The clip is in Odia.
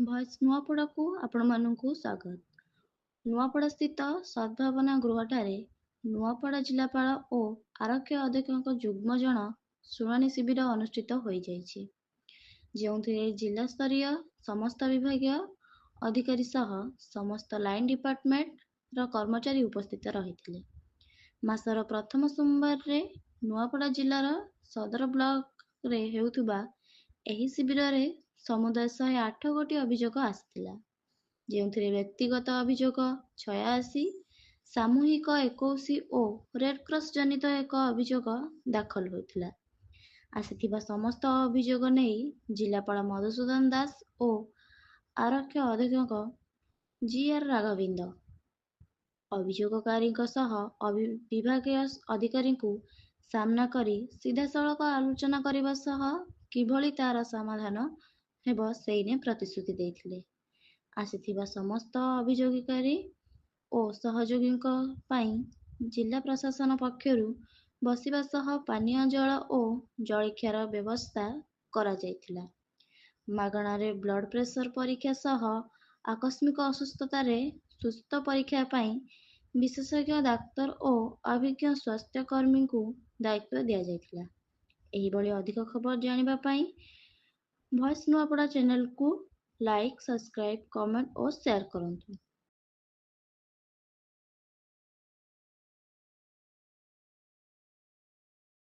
ଭଏସ୍ ନୂଆପଡ଼ାକୁ ଆପଣମାନଙ୍କୁ ସ୍ୱାଗତ। ନୂଆପଡ଼ା ସ୍ଥିତ ସଦ୍ଭାବନା ଗୃହଠାରେ ନୂଆପଡ଼ା ଜିଲ୍ଲାପାଳ ଓ ଆରକ୍ଷୀ ଅଧୀକ୍ଷକଙ୍କ ଯୁଗ୍ମ ଜନ ଶୁଣାଣି ଶିବିର ଅନୁଷ୍ଠିତ ହୋଇଯାଇଛି, ଯେଉଁଥିରେ ଜିଲ୍ଲାସ୍ତରୀୟ ସମସ୍ତ ବିଭାଗୀୟ ଅଧିକାରୀ ସହ ସମସ୍ତ ଲାଇନ୍ ଡିପାର୍ଟମେଣ୍ଟର କର୍ମଚାରୀ ଉପସ୍ଥିତ ରହିଥିଲେ। ମାସର ପ୍ରଥମ ସୋମବାରରେ ନୂଆପଡ଼ା ଜିଲ୍ଲାର ସଦର ବ୍ଲକରେ ହେଉଥିବା ଏହି ଶିବିରରେ ସମୁଦାୟ 108 ଗୋଟି ଅଭିଯୋଗ ଆସିଥିଲା, ଯେଉଁଥିରେ ବ୍ୟକ୍ତିଗତ ଅଭିଯୋଗ 86, ସାମୂହିକ 21 ଓ ରେଡକ୍ରସ ଜନିତ ଏକ ଅଭିଯୋଗ ଦାଖଲ ହୋଇଥିଲା। ଆସିଥିବା ସମସ୍ତ ଅଭିଯୋଗ ନେଇ ଜିଲ୍ଲାପାଳ ମଧୁସୂଦନ ଦାସ ଓ ଆରକ୍ଷୀ ଅଧୀକ୍ଷକ ଜି ଆର୍ ରାଘବିନ୍ଦ ଅଭିଯୋଗକାରୀଙ୍କ ସହ ବିଭାଗୀୟ ଅଧିକାରୀଙ୍କୁ ସାମ୍ନା କରି ସିଧାସଳଖ ଆଲୋଚନା କରିବା ସହ କିଭଳି ତାର ସମାଧାନ ହେବ ସେଇ ନେଇ ପ୍ରତିଶ୍ରୁତି ଦେଇଥିଲେ। ଆସିଥିବା ସମସ୍ତ ଅଭିଯୋଗକାରୀ ଓ ସହଯୋଗୀଙ୍କ ପାଇଁ ଜିଲ୍ଲା ପ୍ରଶାସନ ପକ୍ଷରୁ ବସିବା ସହ ପାନୀୟ ଜଳ ଓ ଜଳଖିଆର ବ୍ୟବସ୍ଥା କରାଯାଇଥିଲା। ମାଗଣାରେ ବ୍ଲଡ ପ୍ରେସର ପରୀକ୍ଷା ସହ ଆକସ୍ମିକ ଅସୁସ୍ଥତାରେ ସୁସ୍ଥ ପରୀକ୍ଷା ପାଇଁ ବିଶେଷଜ୍ଞ ଡାକ୍ତର ଓ ଅଭିଜ୍ଞ ସ୍ୱାସ୍ଥ୍ୟ କର୍ମୀଙ୍କୁ ଦାୟିତ୍ୱ ଦିଆଯାଇଥିଲା। ଏହିଭଳି ଅଧିକ ଖବର ଜାଣିବା ପାଇଁ ଭଏସ୍ ନୂଆପଡ଼ା ଚ୍ୟାନେଲକୁ ଲାଇକ୍, ସବସ୍କ୍ରାଇବ୍, କମେଣ୍ଟ ଓ ସେୟାର କରନ୍ତୁ।